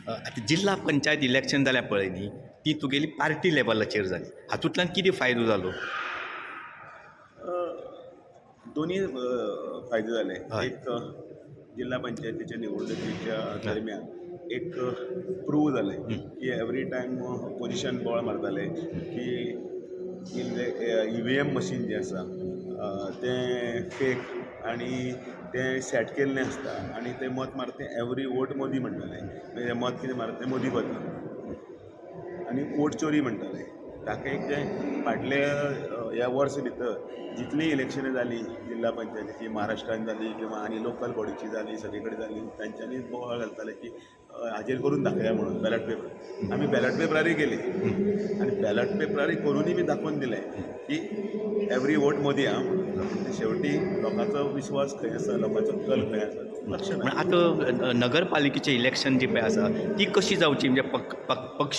आतां जिल्हा पंचायत इलेक्शन जाल्या पळय न्ही, ती तुगेली पार्टी लेवलाचेर जाली, हातूंतल्यान कितें फायदो जालो? दोनी फायदे जाले. एक, जिल्हा पंचायतीच्या निवडणुकीच्या दरम्यान एक प्रूव जालें की एवरी टायम ऑपोजिशन बोवाळ मारताले की ईव्हीएम मशीन जें आसा तें फेक आनी तें सेट केल्लें आसता आनी तें मत मारता तें एवरी वोट मोदी म्हणटाले, म्हणजे मत कितें मारता तें मोदीक वता आनी वोट चोरी म्हणटाले. ताका एक तें फाटल्या ह्या वर्स भितर जितलीं इलेक्शनां जालीं जिल्हा पंचायतीची महाराष्ट्रान जाली किंवा आनी लोकल बॉडीची जाली, सगळे कडेन जाली, तांच्यांनी बोवाळ घालताले की हाजेर करून दाखया म्हणून बॅलट पेपर. आमी बॅलट पेपरारूय केली आनी बॅलट पेपरारूय करुनूय बी दाखोवन दिलें की एवरी वोट मोदी आं म्हणून. शेवटी लोकांचो विस्वास खंय आसा, लोकांचो कल खंय आसा, लक्ष ना. आतां नगरपालिकेचें इलेक्शन जी पळय आसा ती कशी जावची, म्हणजे पक्षी